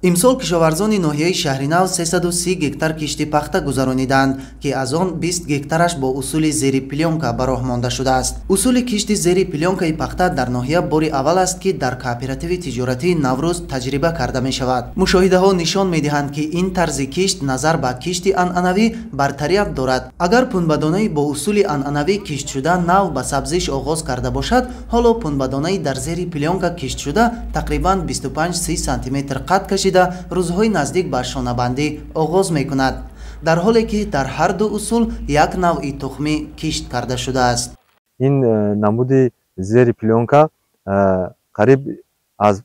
Имсол кишоварзони ноҳияи Шаҳринав 330 гектар кишти пахта гузарониданд, ки аз он 20 гектараш бо усули зери плёнка ба роҳ монда шудааст. Усули кишти зери плёнкаи пахта дар ноҳия бори аввал аст, ки дар кооперативи тиҷоратии «Наврӯз» таҷриба карда мешавад. Мушоҳидаҳо нишон медиҳанд, ки ин тарзи кишт назар ба кишти анъанавӣ бартарият дорад. Агар пунбадонаи бо усули анъанавӣ киштшуда нав ба сабзиш оғоз карда бошад, ҳоло пунбадонаи дар зери плёнка киштшуда тақрибан 25-30 сантиметр қад кашида, рӯзҳои наздик ба шонабандӣ оғоз мекунад, дар ҳоле ки дар ҳар ду усул як навъи тухмӣ кишт карда шудааст. Ин намуди зери плёнка қариб аз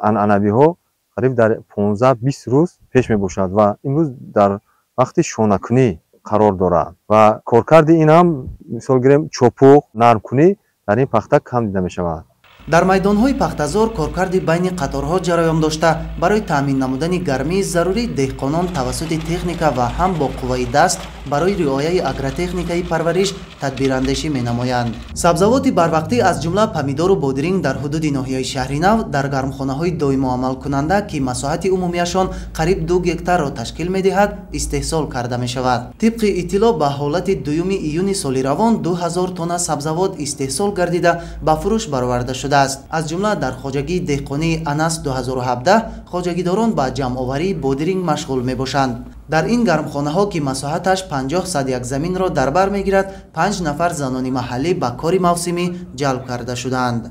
анъанавиҳо қариб дар 15-20 рӯз пеш мебошад ва имрӯз дар вақти шонакунӣ қарор дорад ва коркарди ин ҳам, мисол гирем, чопуқ, нармкунӣ дар ин пахта кам дида мешавад. Дар майдонҳои пахтазор коркарди байни қаторҳо ҷараён дошта, барои таъмин намудани гармии зарурӣ деҳқонон тавассути техника ва ҳам бо қувваи даст барои риояи агротехникаи парвариш тадбирандешӣ менамоянд. Сабзавоти барвақтӣ, аз ҷумла помидору бодиринг, дар ҳудуди ноҳияи Шаҳринав дар гармхонаҳои доимоамалкунанда, ки масоҳати умумиашон қариб 2 гектарро ташкил медиҳад, истеҳсол карда мешавад. Тибқи иттилоъ, ба ҳолати 2 июни соли равон 2000 тонна сабзавот истеҳсол гардида, ба фурӯш бароварда шудааст. Аз ҷумла дар хоҷагии деҳқонии «Анас 2017» хоҷагидорон ба ҷамъоварии бодиринг машғул мебошанд. Дар ин гармхонаҳо, ки масоҳаташ 50 сад як заминро дар бар мегирад, панҷ нафар занони маҳаллӣ ба кори мавсимӣ ҷалб карда шудаанд.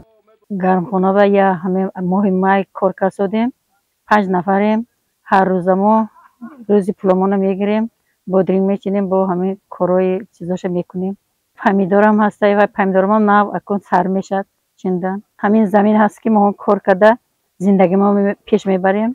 Гармхона ба я ҳаме моҳи май кор касодем, панҷ нафарем. Ҳар рӯза мо рӯзи пуломона мегирем, бодринг мечинем, бо ҳамин корҳои чизоша мекунем. Помидорам ҳаста ва помидорамам нав акун сар мешад чиндан. Ҳамин замин ҳаст, ки мо кор карда зиндагимо пеш мебарем.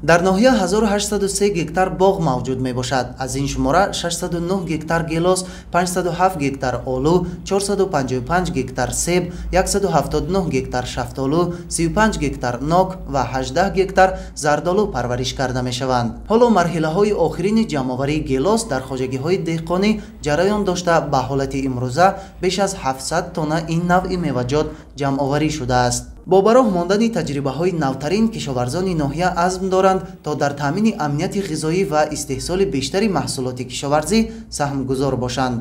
Дар ноҳия 1803 гектар боғ мавҷуд мебошад. Аз ин шумора 609 гектар гелос, 507 гектар олу, 455 гектар себ, 179 гектар шафтолу, 35 гектар нок ва 18 гектар зардолу парвариш карда мешаванд. Ҳоло марҳилаҳои охирини ҷамъоварии гелос дар хоҷагиҳои деҳқонӣ ҷараён дошта, ба ҳолати имрӯза беш аз 700 тонна ин навъи меваҷот ҷамъоварӣ шудааст. Бо ба роҳ мондани таҷрибаҳои навтарин кишоварзони ноҳия азм доранд, то дар таъмини амнияти ғизоӣ ва истеҳсоли бештари маҳсулоти кишоварзӣ саҳмгузор бошанд.